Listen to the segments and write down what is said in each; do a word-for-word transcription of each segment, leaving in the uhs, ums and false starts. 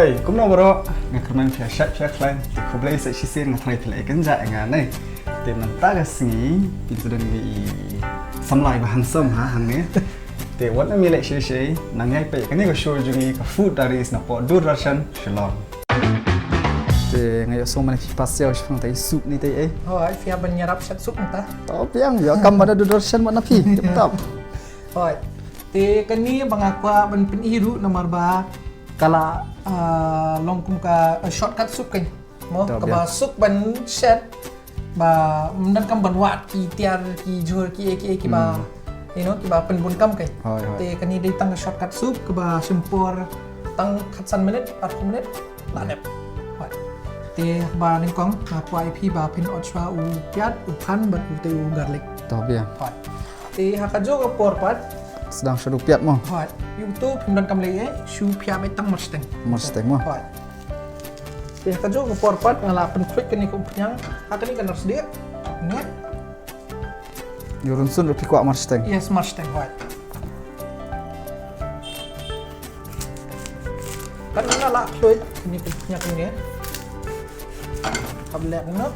Hey, kumno baroh, nga kyrmen phi ïa shait phi ïa khlaiñ, te khublei sa shisien nga tharai phi la ïakynjah ïa nga ne. Te mynta ka sngi, phi sa don ngi i samla ba handsome ha hangne. Te wat nym ïaleh shisha, nang ïai peit kane ka show jong ngi ka Food Diaries na poh Doordarshan Shillong. Te nga ïohsngew mane phi pass ïa u shaphang te i soup ne te ei. Hooid, phi ïa ban ïarap shet soup mynta. To biang, ïa kam ba na Doordarshan ba na phi. Tip top. Hooid. Te kane ba nga kwah ban pyni ruh namar ba ka la, ah, long kum ka, ah, shortcut soup kein. Mo, kaba suk ban shet ba ym donkam ban wad ki tiar ki jhur ki ei ki ei kiba, you know, kiba pynbun kam kein. Hooid, hooid. Te kane dei tang ka shortcut soup kaba shim por tang khatsan minit, arphew minit la dep. Hooid. Te ba nyngkong nga kwah ïa phi ba phin ot shuwa u piat, u phan bad u te u garlic. To biang. Hooid. Te ha kajuh ka por pat sdang shuwa u piat mo. Hooid. Ïa uto phim donkam leh ei, shu phiah beit tang marshiteng. Marshiteng mo. Hooid. Te ha kajuh ka por pat nga la pynkhluit kane ka umphniang ha kane ka nar sdieh. Nge. Ïa u rynsun ruh phi kwah marshiteng. Yes, marshiteng, hooid. Katba nga la khluit kane ka umphniang kane, hap leh kumno?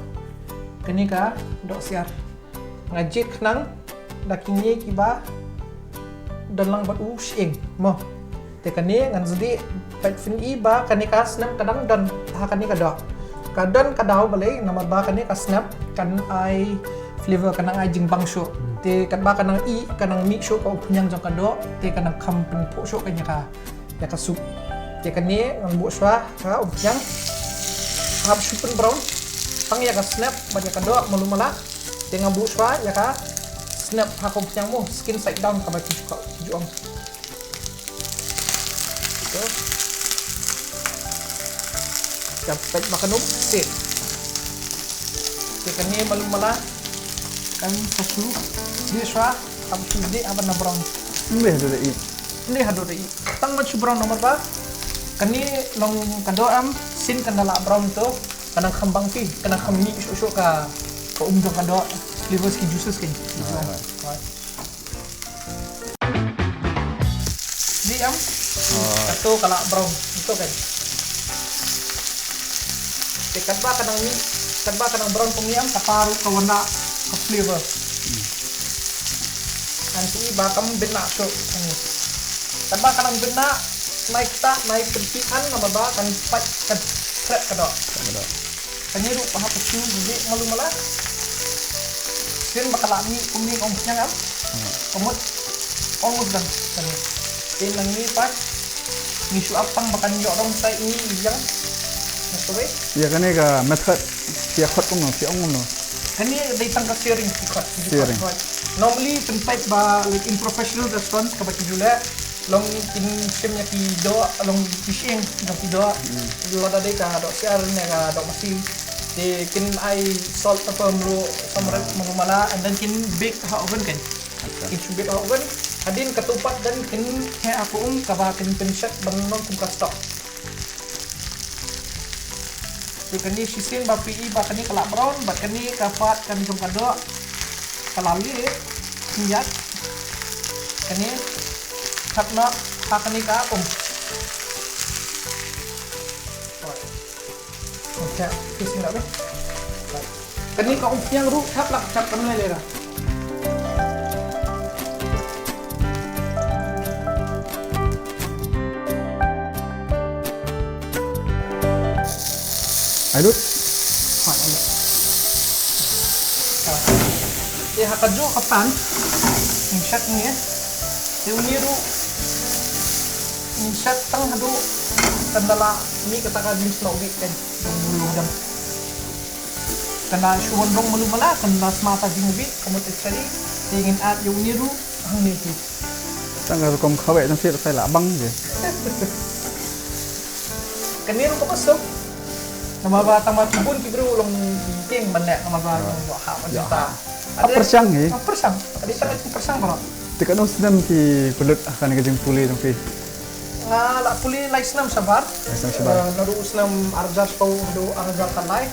Kane ka doh siar. Nga jied khnang da kine kiba don lang bad u shyieng mo. Te kane ngan sa dih peit phin i ba kane ka snep ka dang don ha kane ka doh. Ka don ka daw balei, namar ba kane ka snep kan ai flavor, kan nang ai jingbang shuh. Te katba ka nang ih, ka nang mih shuh ka umphniang jong ka doh, te ka nang kham pynphuh shuh ka ïa ka, ïa ka soup. Te kane ngan buh shuwa ka umphniang. Hap shu pynbrown. Tang ïa ka snep bad ïa ka doh malu mala. Te nga buh shuwa ïa ka snep ha ka umphniang mo, skin side down kaba ki ju ong. Ito. Ka peit ba ka nup sih. Te kane malu mala kan sa shu dih shuwa, kan shu dih haba na brown. Ym dei haduh da ih. Ym dei haduh da ih. Tang ban shu brown namar ba kane long ka doh em, sien kan da lah brown to, ka nang kham bang phi, ka nang kham mih shuh shuh ka, ka um jong ka doh, flavors ki juices kein. Right, right. Dih em. Kato ka lah brown. Ito kein. Te katba ka nang mih, katba ka nang brown kumne em, kata ruh ka wan da ka flavor. Ngan sa i ba kam bit nah shuh. Katba ka nang bit nah, nai ktah, nai pynpih kan, namar ba kan pait, kan thret ka doh. Kan ïa ruh ba hap shu dih malu mala. Sien ba ka la mih kumne ka umphniang em. Ka mut almost done. Kan ïa. Te nangne pat ngi shu ap tang ba kan ïoh dong sa ine i ïang. Ïa kane ka method phi ïa khot kumno, phi ong kumno? Kane dei tang ka searing phi khot. Searing. Normally pynpait ba, like, in professional restaurants kaba ki ju leh, long kin shim ïa ki doh, long ki shyieng jong ki doh. Lada dei ka doh siar ne ka doh masi, te kin ai salt, pepper, mluh, samrek, malu mala, and then kin bake ha oven kein. Kin shu bake ha oven. Hadien kato pat then kin heh ha ka um kaba kin pynshet ban long kum ka stock. Te kane shisien ba phi i ba kane ka la brown, bad kane ka pat kan jong ka doh ka la lieh, ïa kane thap noh ha kane ka um. Okay, fishing lah. Kane ka umphniang ruh thap lah, thap kam lei lei lah. Ai lut. Te ha kajuh ka pan ngin shet ngi. Te uni ruh ngin shet tang haduh kan da la mih kata ka jingsnoh bit kan. Kan da shu wan rong malu mala, kan da sma ta jingbit, ka mut actually te ngin add ïa uni ruh hangne hi. Tang ka rukom khawei tang sir kai la bang je. Kane ruh ka masuk. Namar ba tang ba ki bun ki briew long ki king ban leh, namar ba long ha ban ta. Ha pyrshang hi. Ha pyrshang. Tadi tang pyrshang ba. Te katno snem phi pynlut ha kane ka jingpule jong phi? Nga la pule lai snem shabar. Lai snem shabar. Eh, naduh u snem ar hajar shiphew haduh ar hajar khatlai.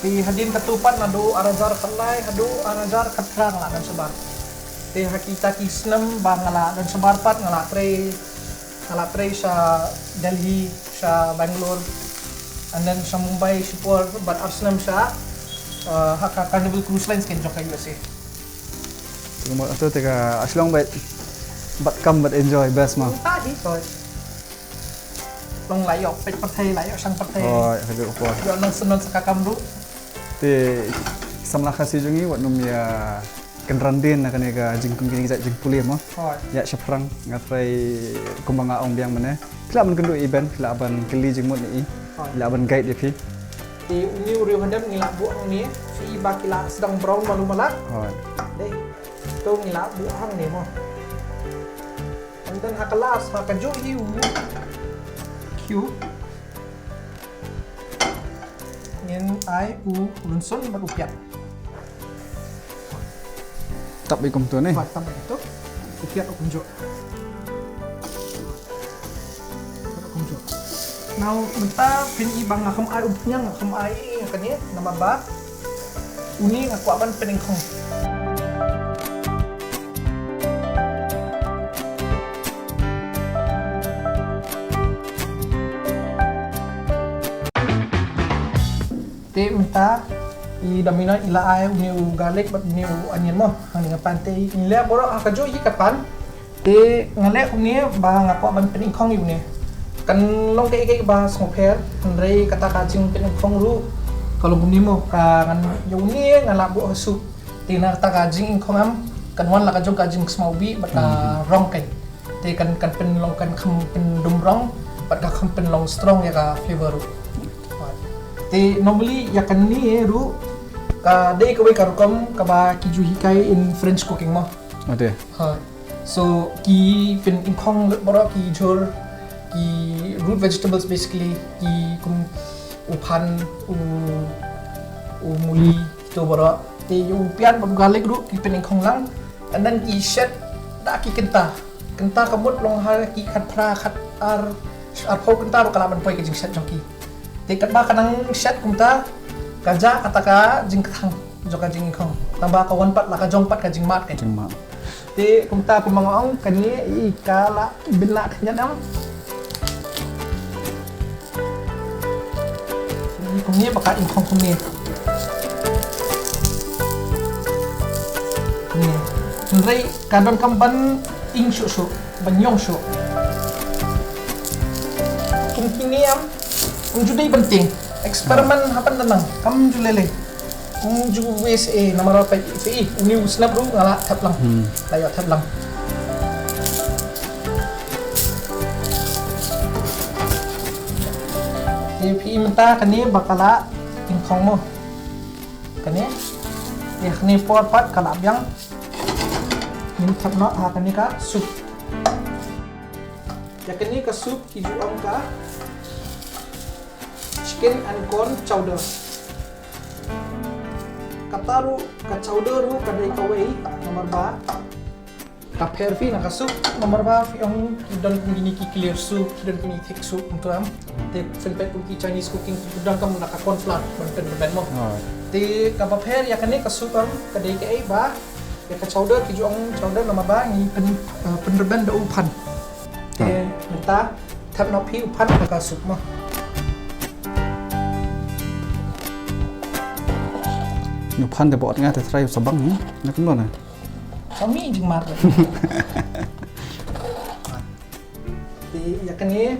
Te hadien kato pat naduh ar hajar khatlai haduh ar hajar khatphra nga la don shabar. Te ha kita ki snem ba nga la don shabar pat nga la trei Nga la trei sha Delhi, sha Bangalore, and then sha Mumbai shipor, bad ar snem sha, uh, ha ka Carnival Cruise Lines kein jong ka U S A. Kumba atu te ka, ah, shlong bad, bad kam bad enjoy best ma. Kumta hi ko. Long la ïoh peit pyrthei, la ïoh shang pyrthei. Oh, ka ju ko. Ïoh nang sngewsih sa ka kam ruh. Te samla Khasi jong ngi wat nym ïa kynran dien na kane ka jingkung kine ki jait jingpule mo. Hooid. Ïa shaphrang nga trai kumba nga ong biang mynne. Phi lah ban kynduh i Ben, phi lah ban kylli jingmut ïa i. Hooid. Phi lah ban guide ïa phi. Te une u riew hadem ngi lah buh hangne, phi i ba ki la sdang brown malu mala. Hooid. Dei. To ngi lah buh hangne mo. And then ha ka last, ha kajuh hi u cube. Ngin ai u rynsun bad u piat. Tap i kumto ne? Ba tap i kumto. U piat u kumjuh. U piat u kumjuh. Now, mynta phin i ba nga kham ai umphniang, nga kham ai ïa kane, namar ba une nga kwah ban pynïngkhong. Te mynta i da mynta i la ai une u garlic bad une u onion mo hangne ha ka pan, te i leh baroh ha kajuh hi ka pan. Te nga leh kumne ba nga kwah ban pynïngkhong ïa une. Kan long kaei kaei ba sngewpher, hynrei kata ka jingpynïngkhong ruh ka long kumne mo, ka ngan ïa une nga lah buh ha soup. Te na kata ka jingïngkhong em kan wan la ka jong ka jingsmaw bih bad ka rong kein. Te kan, kan pynlong, kan kham pyndum rong bad ka kham pynlong strong ïa ka flavor ruh. Te normally ïa kane ruh ka dei kawei ka rukom kaba ki ju hikai in French cooking mo. Ade. Ha. So ki pynïngkhong lut baroh ki jhur, ki root vegetables, basically ki kum u phan, u, u muli, kito baroh. Te ïa u piat bad u garlic ruh ki pynïngkhong lang. And then ki shet da ki kynta. Kynta ka mut long ha ki khatphra, khatar, arphew kynta ruh ka lah ban poi ka jingshet jong ki. Te katba ka nang shet kumta ka jah kata ka jingkthang jong ka jingïngkhong. Tangba ka wan pat la ka jong pat ka jingmad ka. Jingmad. Te kumta kumba nga ong kane i ka la bin la khyndiat em. Kumne ba ka ïngkhong kumne. Kumne. Hynrei ka donkam ban ing shuh shuh, ban ïong shuh. Kum kine em, ym ju dei ban tieng. Experiment hapan da nang, kam ju lei lei. Ym ju waste eh, namar ba phi i, une u snap ruh nga la thep lang. Hmm. La ïoh thep lang. Te phi i mynta kane ba ka la ïngkhong mo. Kane. Ïa kane por pat ka la biang. Ngin thep noh ha kane ka soup. Ïa kane ka soup ki ju ong ka chicken and corn chowder. Kata ruh ka chowder ruh ka dei kawei namar ba ka pher phi na ka soup namar ba phi ong ki don kine ki clear soup, ki don kine thick soup kumta em. Te phin peit kum ki Chinese cooking ki don kam na ka corn flour ban pynrben mo. Te kaba pher ïa kane ka soup em ka dei kaei ba ïa ka chowder ki ju ong chowder namar ba ngi pyn, eh, pynrben da u phan. Te mynta thep noh phi u phan ha ka soup mo. U phan te bok nga te trai sa bang ni. Na kumno na? Kami jingmar. Te ïa kane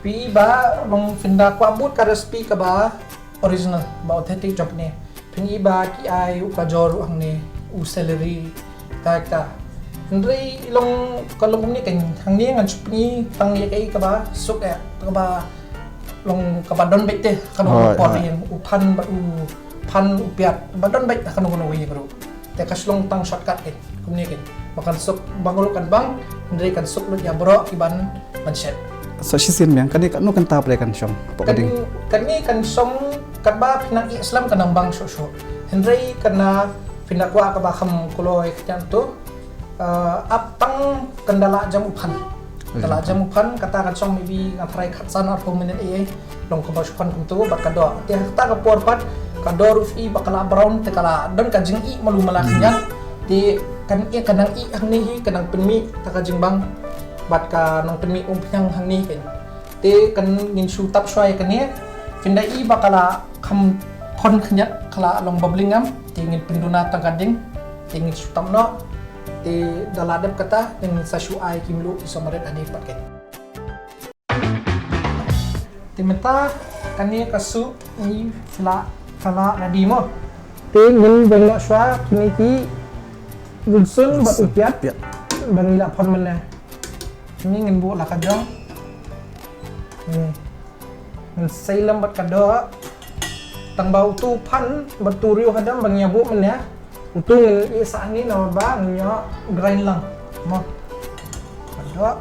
phi ba long phin da kwah bud ka recipe kaba original, ba authentic jong kane. Phin i ba ki ai u kajor ruh hangne, u celery, ta ta. Hynrei long ka long kumne kan hangne ngan shu pyni tang ïa kaei kaba suk eh, kaba long kaba don beit te, kano ka por ïa u phan bad u phan u piat ba don beit kano kano wei ruh. Te ka shlong tang shortcut eh. Kumne kein. Ba kan suk bang ruh kan bang, hynrei kan suk lut ïa baroh ki ban, ban shet. So shisien biang kane katno kynta phi kan shong? Pok ka ding. Kane kan shong katba phi nang ïeh slem kan nang bang shuh shuh. Hynrei kane phi nang kwah kaba kham kloi kata tu. Eh, ap tang kan da la jam u phan. Da la jam u phan kata kan shong maybe nga tharai khatsan arphew minit eh. Long kaba shu phan kumtu bad ka doh. Te ha kata ka por pat ka doh ruh phi ba ka la brown te ka la don ka jingih malu mala khyndiat. Te kan ïeh kan nang ih hangne hi kan nang pynmih ta ka jingbang. Bad ka nongpynmih umphniang hangne kein. Te kan ngin shu tap shuwa ïa kane. Phin da i ba ka la kham khon khyndiat, ka la long bubbling ngam. Te ngin pynduna tang ka ding. Te ngin shu tap noh. Te da la dep kata, te ngin sa shu ai ki mluh ki sohmarit hangne pat kein. Te mynta kane ka soup ngi la, ka la ready mo. Te ngin beng noh shuwa kine ki rynsun bad u piat. Piat. Ba ngi la phon mynne. Kine ngin buh la ka jong. Ni. Ngin sei lem bad ka doh. Tang ba utu u phan bad utu u riewhadam ba ngi ïa buh mynne. Utu ngin ïeh sah hangne namar ba ngin ïoh grind lang. Mo. Ka doh.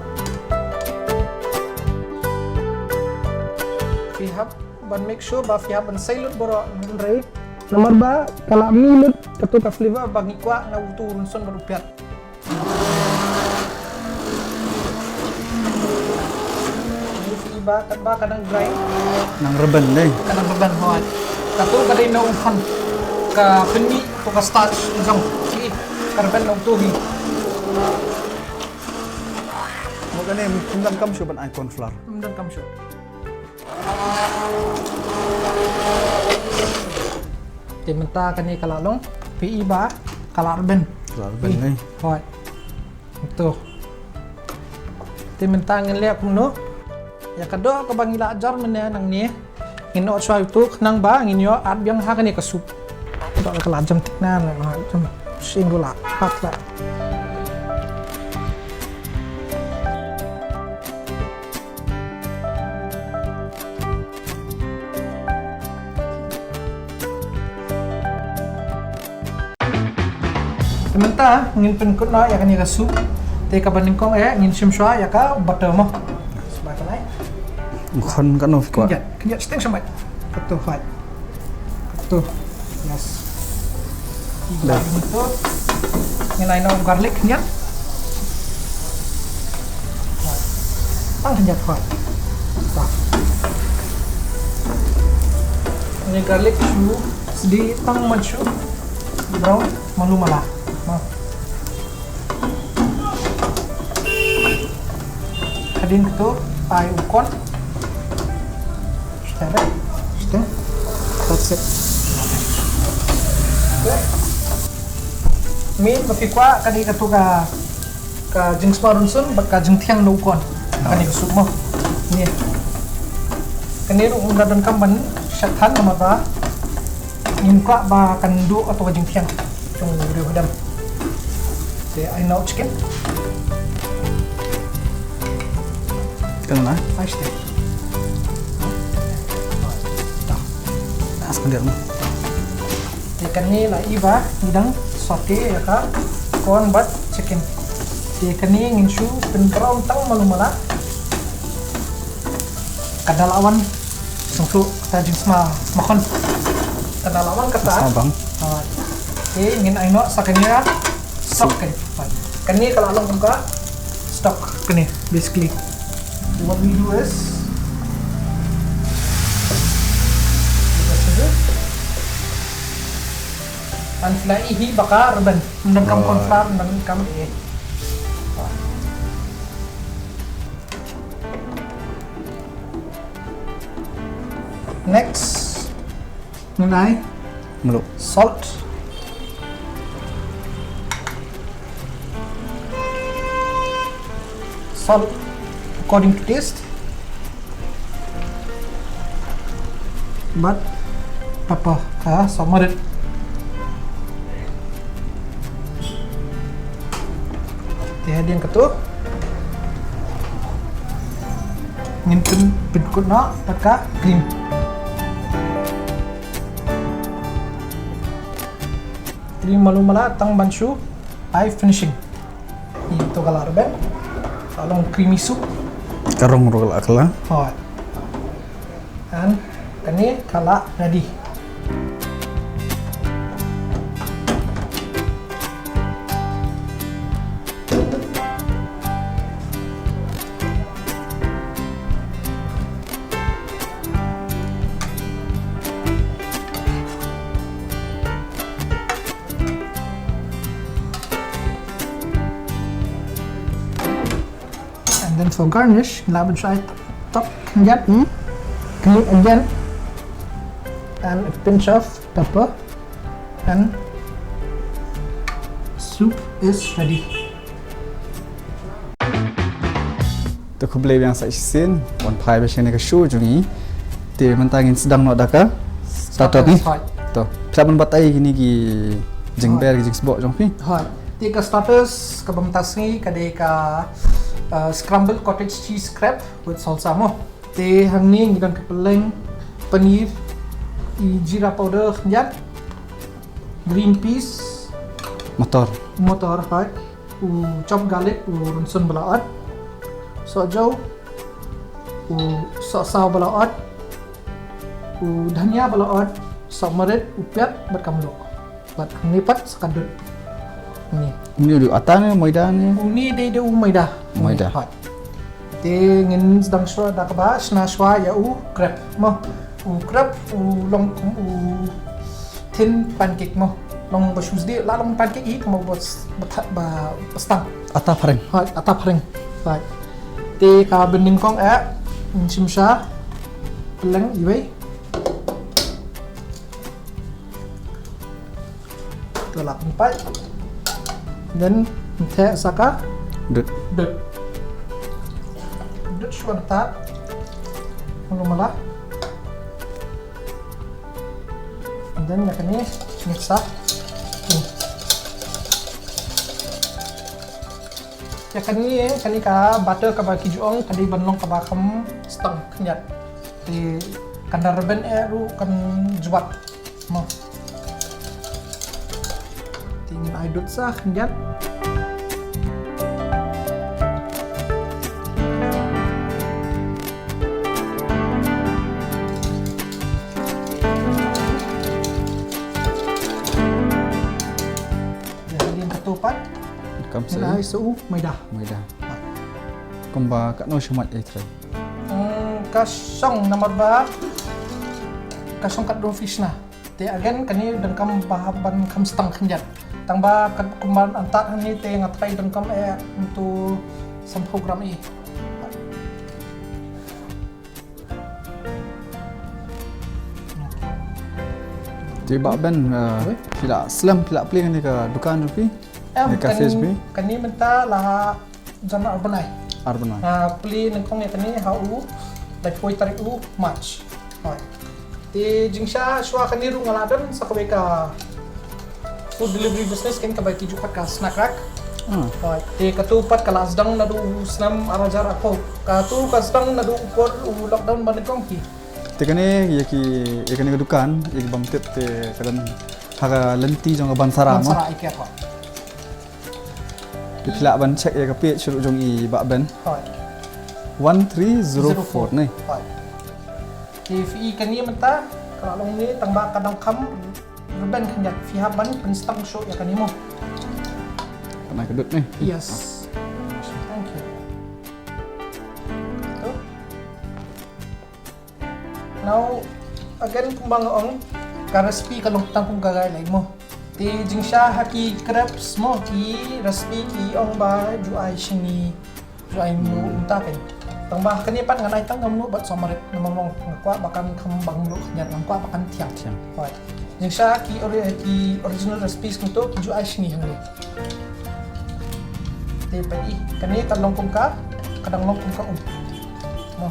Phi hap ban make sure ba phi hap ban sei lut baroh, hynrei namar ba ka la mih lut kato ka flavor ba ngi kwah na utu u rynsun bad u piat. Ba, katba ka dang dry. Nang rben dei. Ka dang rben, hooid. Kato ka dei na u phan. Ka pynmih to ka starch jong. Ki, ka rben na uto hi. Mo kane, ym donkam shuh ban ai corn flour. Ym donkam shuh. Te mynta kane ka la long, phi i ba ka la rben. Ka la rben, eh. Hooid. To. Te mynta ngin leh kumno? Ïa ka doh kaba ngi la jor mynne nangne. Ngin noh shuwa uto khnang ba ngin ïoh add biang ha kane ka soup. Doh ka la jam thik na, la jam sing la pat la. Te mynta ngin pynkut noh ïa kane ka soup. Te kaba nyngkong eh ngin shim shuwa ïa ka butter mo. Shuwa ka lai. Khon ka no kwah. Khyndiat, khyndiat shiteng shuwa. Kato, hooid. Kato. Yes. Dah. Kato. Ngin ai noh garlic khyndiat. Tang khyndiat, hooid. Tang. Ïa kane garlic shu sdih tang man shu brown malu mala. Mo. Hadien kato ai u corn. Step, eh? Step. That's it. Okay. Mynba phi kwah ka dei kato ka, ka jingsma rynsun bad ka jingthiang na u corn. Kane ka soup mo. Ni. Kane ruh ym da donkam ban shet than namar ba ngim kwah ba kan duh kato ka jingthiang jong u riewhadam. Te ai noh chicken. Kane na? Ai chicken. Dah. Dah, sekali. Te kane la i ba ngi dang saute ïa ka corn bad chicken. Te kane ngin shu pynbrown tang malu mala. Ka da la wan sngewthuh kata jingsma makhon. Ka da la wan kata. Sa bang. Ah, te ngin ai noh sa kane ka stock kane. Kane ka la long kum ka stock kane, basically. What we do is, and phi la i hi ba ka rben, ym donkam corn flour, ym donkam ei. Next, ngin ai mluh. Salt. Salt according to taste. Bad pepper, ka sohmarit. Te hadien kato ngin pyn, pynkut noh bad ka cream. Cream malu mala tang ban shu ai finishing. Ito ka la rben. Ka long creamy soup. Ka rong ruh ka la kylla. Hooid. And kane ka la ready. Then for garnish, ngi lah ban shai tok khyndiat, hmm? Klik again. And a pinch of pepper. And soup is ready. To khublei biang sa shisien, wan phai ba shane ka show jong ngi. Te mynta ngin sdang noh da ka starter ni. Starters, hooid. To, phi lah ban batai kine ki jingber, ki jingsboh jong phi. Hooid. Te ka starters kaba mynta sngi ka dei ka, uh, scrambled cottage cheese crepe with salsa mo. Te hangne ngi don ka pylleng, paneer, i jeera powder khyndiat, green peas, Motor. motor, hooid. U chopped garlic, u rynsun ba la ot. Sohjew, u sohsaw ba la ot. U dhania ba la ot, sohmarit, u piat, bad ka mluh. Bad hangne pat sa ka dud. Ni. Une u dei u atta ne, maida ne? Une dei, dei u maida. Maida. Hooid. Te ngin sdang shuwa da kaba shna shuwa ïa u crepe mo. U crepe u long kum u thin pancake mo. Long ba shu sdih, la long pancake hi, kumba ba s-, ba tha-, ba, ba stang. Atta phareng. Hooid, atta phareng. Hooid. Te ka bynnyngkong eh, ngin shim sha pylleng iwei. To la pynpait. Then ngin theh sa ka dud. Dud. Dud shuwa na ta. Mala mala. And then ïa kane ngin sa. Ïa kane, kane ka batter kaba ki ju ong ka dei ban long kaba kham stang khyndiat. Te kan da rben eh ruh kan jwat. Mo. Te ngin ai dud sa khyndiat. Ïa, hadien katto pat. Kam ngin sa ai sa u maida. Maida. Kumba katno shamoit eh trai. Hmm, ka shong namar ba ka shong katno phi shna. Te again kane donkam ba ban kham stang khyndiat. Tang ba kat kumba ngan tah hangne te nga trai donkam eh to sanphew gram eh. Te Bah Ben, eh, phi la slem, phi la plie kane ka dukan jong phi? Em, kane ka cafe jong phi? Kane mynta la jan ar bnai. Ar bnai. Ah, plie nyngkong ïa kane ha u laiphew tarik u March. Hooid. Te jingshisha shuwa kane ruh nga la don sa kawei ka food delivery business, kane kaba ki ju khot ka Snack Rack. Ah. Hooid. Te katu pat ka la sdang naduh u snem ar hajar arphew. Katu ka sdang naduh u por u lockdown ba nyngkong hi. Te kane ïa ki, ïa kane ka dukan, ïa ki bym tip te ka don ha ka lynti jong ka Bansara mo. Bansara i ke hooid. Te phi lah ban check ïa ka page ruh jong i Bah Ben. Hooid. One three zero four ne. Hooid. Te phi i kane mynta ka la long ne tang ba ka dang kham rben khyndiat, phi hap ban pynstang shuh ïa kane mo. Kane ka dud ne. Yes. Thank you. Now, again kumba nga ong, ka recipe ka long tang kum ka guideline mo. Te jingshisha ha ki crepes mo, ki recipe ki ong ba ju ai shini, ju ai mluh mynta pyn. Tang ba kane pat ngan ai tang ka mluh bad sohmarit, namar nga kwah ba kan kham bang mluh khyndiat, nga kwah ba kan thiang. Thiang. Hooid. Jingshisha ki ori-, ki original recipes kumto ki ju ai shini hangne. Te peit i, kane ka long kum ka, ka dang long kum ka um. Mo.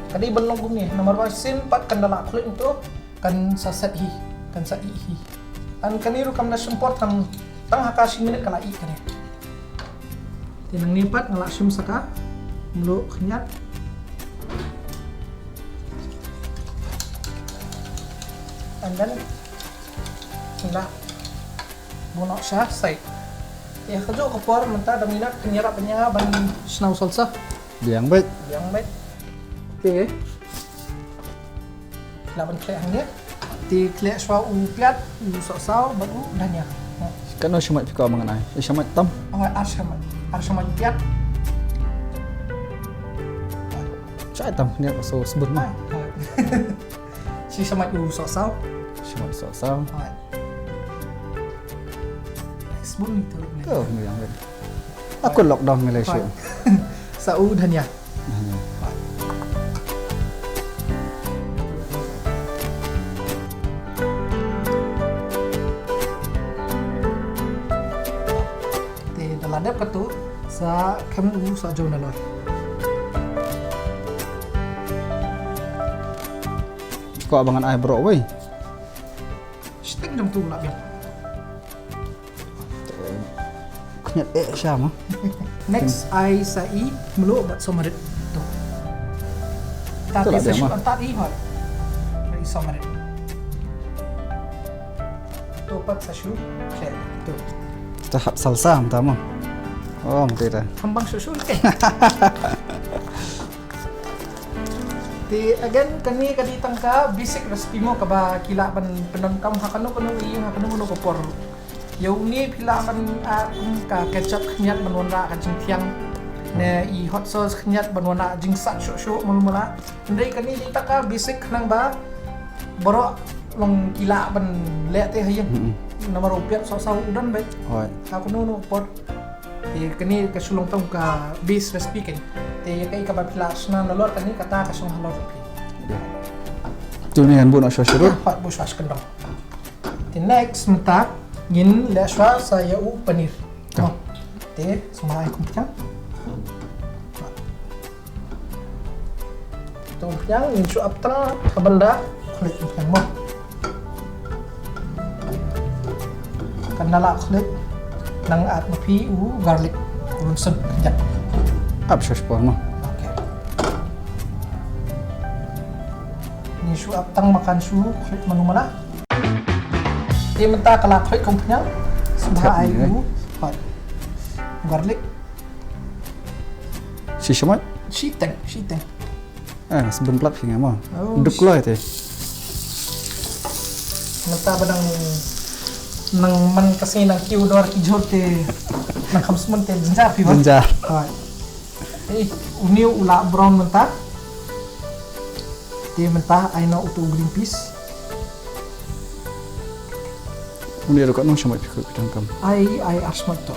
Ka dei ban long kumne, namar ba shisien pat kan da la khluit kumto, kan sa set hi, kan sa ih hi. An kane ruh kam da shim por tang, tang ha ka shi minit ka la ih kane. Te nangne pat nga la shim sa ka mluh khyndiat. And then ngi la buh noh sha side. Te ha kajuh ka por mynta da minot phin ïarap ban ïa ban shna u salsa. Biang beit. Biang beit. Te lah ban khleh hangne. Te khleh shuwa u piat, u sohsaw bad u dhania. Katno shamoit phi kwah ba ngan ai? Shamoit tam? Ong ar shamoit. Ar shamoit piat. Shai tam, ne ka so sbun ma. Shi shamoit u sohsaw. Shamoit sohsaw. Sbun ni tu. Oh, ni yang. Aku lockdown ngi lai shu. Hooid. Sa u dhania. Te da la dep katu sa khem u sa jaw nalor. Ko ba ngan ai bro wei. Sting jam tu la biang. Khñiat eh sha ma. Next ai sa i mluh bad somarit tu. Ta te sa shu antat i hot. Ai somarit. Tu pat sa shu. Khleh tu. Ta hap salsa mta ma. Oh mta ta. Kambang shu shu ke. Te again kani kani tangka basic recipe mo kaba kila ban penon kam hakano kano i hakano kano ko por. Ïa une phi lah ban, ah, kum ka ketchup khñiat ban wanrah ka jingthiang. Ne i hot sauce khñiat ban wanrah jingsat shuh shuh mulu mula. Hynrei kane dei tang ka basic khnang ba baroh long ki lah ban leh te ha ïing. Namar u piat soh soh u don bad. Hoi. Ka kunu nu por. Te kane ka shu long tang ka base recipe kan. Te ïa kaei kaba phi lah shna nalor kane kata ka shong halor phi. Tu ni kan bu na shuwa shuwa. Pat bu shuwa shuwa kendong. Te next mynta ngin leh shuwa sa ïa u paneer. Te sma ai kum pyrshang. Te pyrshang ngin shu ap tang ha bynda khlieh pyrshang mo. Kan da la khlieh nang ap ma phi u garlic rynsun pyrshang. Ap shuwa shuwa mo. Okay. Ngin shu ap tang makan shu khlieh manu mana. Te mynta ka la khlieh kum pynïang. Sngewbha ai u hot garlic. Shi shamoit? Shiteng, shiteng. Ah, sben plat phi nga mo. Duk loi te. Mynta ba nang nang man ka sngi nang kiew dor ki jhur te nang kham smen te jynjar phi ba. Jynjar. Eh, uni u la brown mynta. Te mynta ai noh utu green peas. Uni ruh ka nong shamoit phi kut pitang kam. Ai, ai ar shamoit to.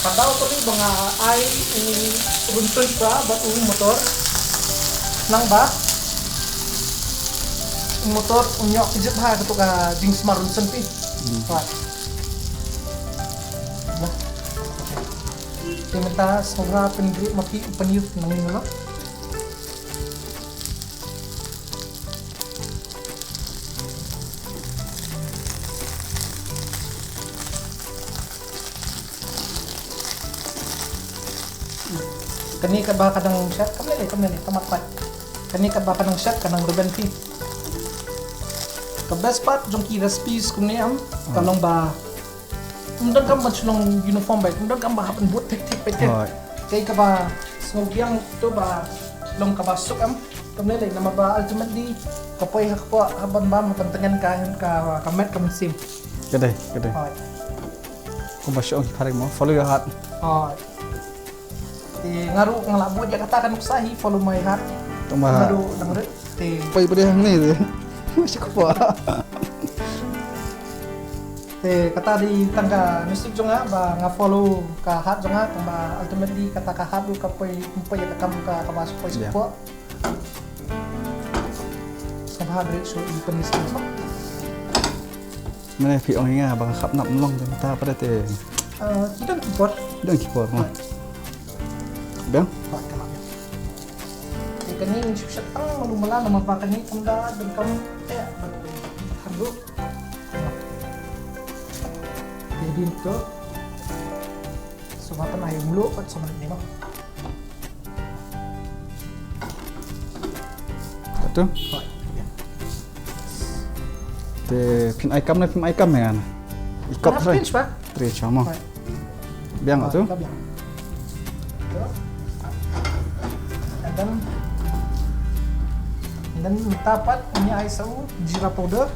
Ka daw kali ba nga ai u rynsun pa bad u motor. Nang ba u motor u ñiuh kjit ha katu ka jingsmar rynsun pi. Pat. Te mynta sngewbha pynbri ma phi u paneer nang ino. Kane kaba ka dang shet, kam lei lei, kam lei lei, kam pat. Kane kaba ka dang shet, ka dang rben phi. Ka best part jong ki recipes kumne em, ka long ba um donkam ban shu long uniform bad um donkam ba hap ban bud thik thik bad thik. Kaei kaba sngewbiang to ba long kaba suk em. Kam lei lei namar ba ultimately ka poi ha ka poi ha ban bam ha ban tyngen ka ka met ka mynsiem. Ka dei, ka dei. Kumba shu ong ki phareng mo, follow your heart. Te nga ruh nga la bud ïa kata ka nuksa hi, follow my heart. Tang ba nga ruh dang rit. Te poi pdeng hangne te. Shi kpa. Te kata dei tang ka nasib jong nga ba nga follow ka heart jong nga, tang ba ultimately kata ka heart ruh ka poi, poi ïa ka kam ka, kaba shu poi shu poi. Sngewbha rit shu i panis sngewbha. Mane phi ong ïa nga ba nga khap nap mlong te mynta pat te. Ki don ki por. Ki don ki por mo. Biang? Te kane ngin shu shet tang malu mala namar ba kane kam da donkam te. Te din to. Sngewbha pynai mluh pat sngewbha ni mo. Katu? Te phin ai kam ne phim ai kam ne ngan. I kop tre. Pinch ba? Tre chama. Biang tu? Ka biang. And then, and then mynta pat ngi ai sa u jeera powder.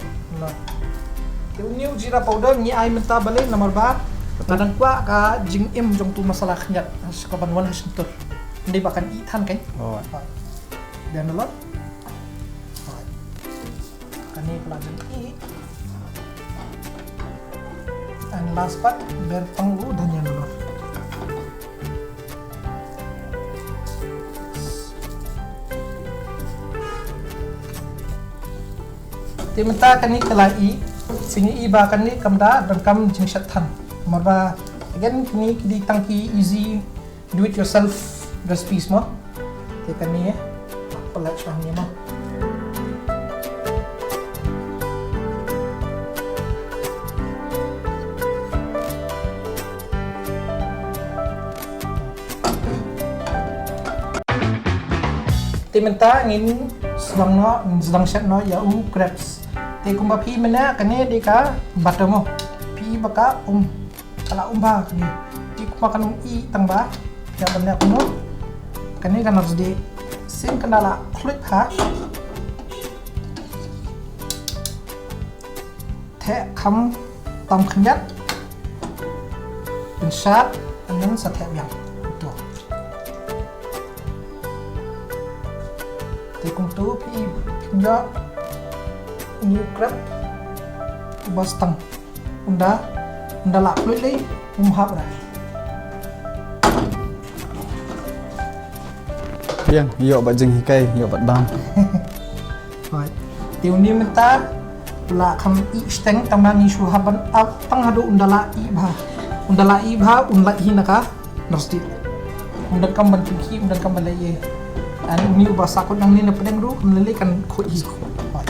Te u new jeera powder ngi ai mynta balei namar ba ka dang kwah ka jingim jong tu masala khyndiat. Sa ka ban wan ha shyntur. Ndei ba kan i than kan. Biang nalor. Kane ka la jan i. And last part, ber tang u dhania nalor. Te mynta kane ka la ih, phi i ba kane kam da donkam jingshet than. Namar ba again kine ki dei tang ki easy do it yourself recipes mo. Te kane, pynlait shwa hangne mo. Te mynta ngin sdang noh, ngin sdang shet noh ïa u crepes. Te kumba phi mynne kane dei ka butter mo. Phi ba ka um, ka la um bha kane. Te kumba kan um ih tang ba, ïa ban leh kumno. Kane kan nar sdie. Sien kan da la khluit bha. Theh kham tam khyndiat. Pynshad, and then sa theh biang. Kumto. Te kumto phi, phi ïoh, new crab. Uba stang. Unda, unda la khluit lei, um hap ra. Biang, ïoh bad jinghikai, ïoh bad bam. Right. Te une mynta, la kham ih shiteng tang ba ngi shu hap ban ap tang haduh unda la ih bha. Unda la ih bha, un lait hi na ka nar sdie. Um donkam ban kynkhih, um donkam ban leh ei ei. And une uba sahkut nangne na pdeng ruh, um lei lei kan khuid hi. Right.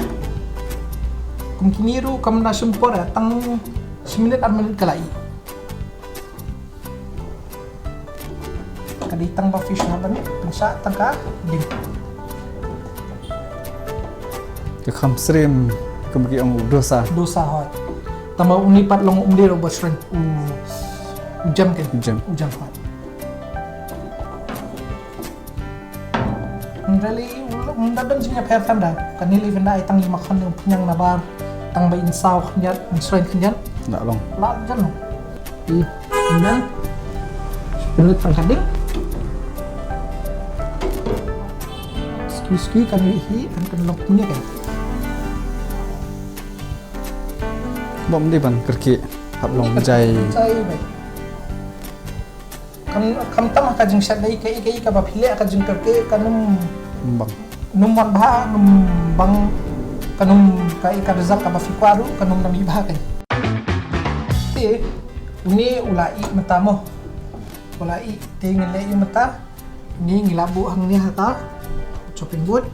Kum kine ruh kam da shim por, eh, tang shi minit ar minit ka la ih. Ka dei tang ba phi shu hap ban pynshah tang ka ding. Ka kham syriem, kum ki ong u dosa. Dosa hoi. Tang ba une pat long um dei ruh ba syriem. U, u jem kan. U jem. U jem hoi. Really, um, da don jingïapher than da. Kane lei ynda ai tang i makhon ne u pynïang nabar. Tang ba in saw khyndiat, in syriem khyndiat. La long. La jan long. Hmm. And then, pynlut tang ka ding. Skew skew kan ïoh hi, kan kan long kumne kan. Bym dei ban kyrkieh, hap long jai. Jai bha. Kan, kan tam ha ka jingshet dei kaei kaei kaba phi leh ha ka jingkyrkieh kan ym bang. Ym wan bha, ym bang, kan ym kaei ka result kaba phi kwah ruh, kan ym da mih bha kan. Te, une u la ih mynta mo. U la ih, te ngin leh ïa mynta. Une ngi la buh hangne ha ka chopping board.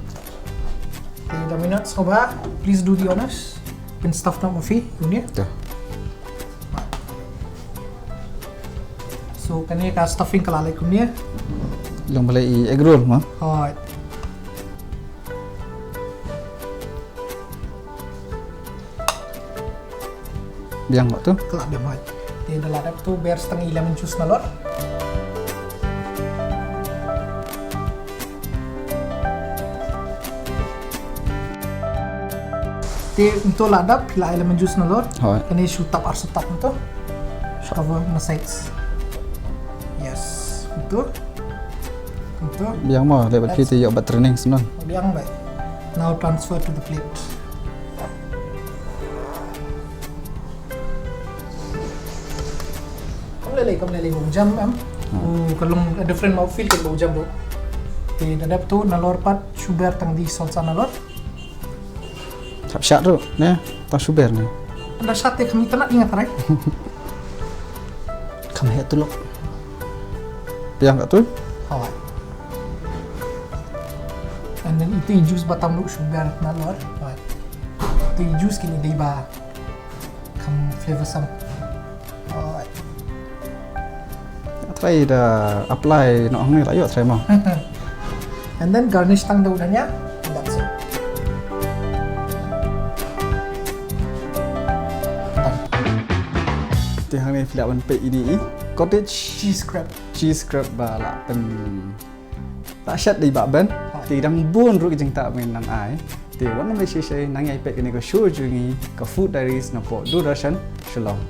Te da mynta sngewbha, please do the honors. Pyn stuff noh ma phi, une. Te. So, kane ka stuffing ka la leh kumne. Long ba leh i egg roll ma? Hoi. Biang bha tu? Ka la biang hoi. Te da la dep tu ber stang i lemon juice nalor. Te kumto la dep phi la ai lemon juice nalor. Hoi. Kane shu tap ar shu tap kumto. Shu cover na sides. Yes. Kumto. Kumto. Biang mo, leh bad phi te ïoh bad training snon. Biang bha. Now transfer to the plate. Kam lei lei, kam lei lei, bun jam em. Hmm. Oh, ka long a different mouthfeel ka bun jam ruh. Te da dep tu nalor pat shu ber tang dei salsa nalor. Hap shad ruh ne, tang shu ber ne. Ynda shad te kham itynnad ïa nga trai. Kham heh tulop. Biang katto? Hoi. And then itu i juice ba tam ruh shu ber nalor. Hoi. Itu i juice kine dei ba kham flavoursome. Hoi. Trai da apply noh hangne la ïoh trai mo. And then garnish tang da u dhania. That's it. Done. Te hangne phi lah ban peit ine i cottage cheese crab. Cheese crab ba la pyn la shet dei ba ben. Hoi. Te dang bun ruh ki jingtah ba ngin nang ai. Te wan ym lei shisha nang ïai peit kane ka show jong ngi ka Food Diaries na pdeng Doordarshan Shillong.